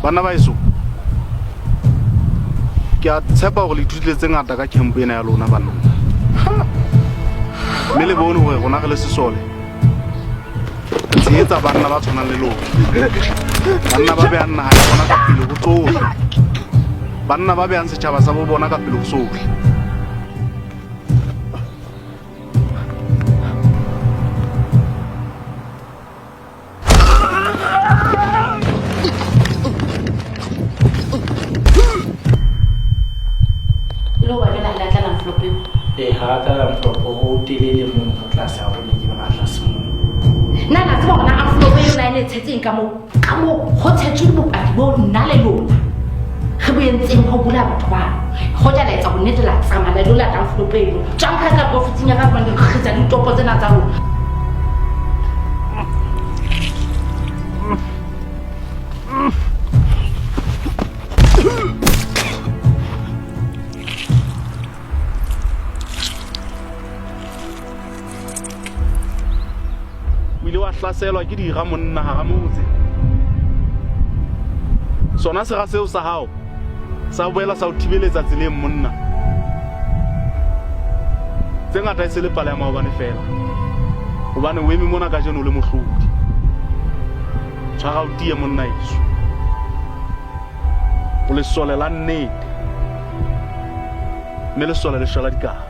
Banna ba eso, ke a tshepa gore le ithutile tse ngata ka camp ena ya lona banna. Mme le bone gore rona re le sesole re tshehetsa banna ba tshwanang le lona. Banna ba behang naha ya bona ka pele ho tsohle. Banna ba behang setjhaba sa bo bona ka pele ho sohle. Le hoba jwale ha le a tlala mflopo eo. Ee, ha ra tlala mflopo o telele mono ka tlase haholo ne ke ba tlase mono. Na la tseba hore na envelope eo na e ne e tshetseng ka moo? Ka moo ho tshetswe bopaki bo nna le lona re bo entseng ho bolaya batho bano. Hoja la etsa bonnete la tsamaya la ilo lata envelope eno. Tswang ka ka ofising ya ka hobane le kgitsa ditopo tsena tsa lona. O ile wa hlaselwa ke dira monna hara motse. Sona sera seo sa hao sa boela sa o thibeletsa tseleng monna. Tse ngata e se le pale ya maobane fela. Hobane o eme mona kajeno o le mohlodi. Tshwara o tiye monna eso. O lesole la nnete. Mme lesole le shwela dikala.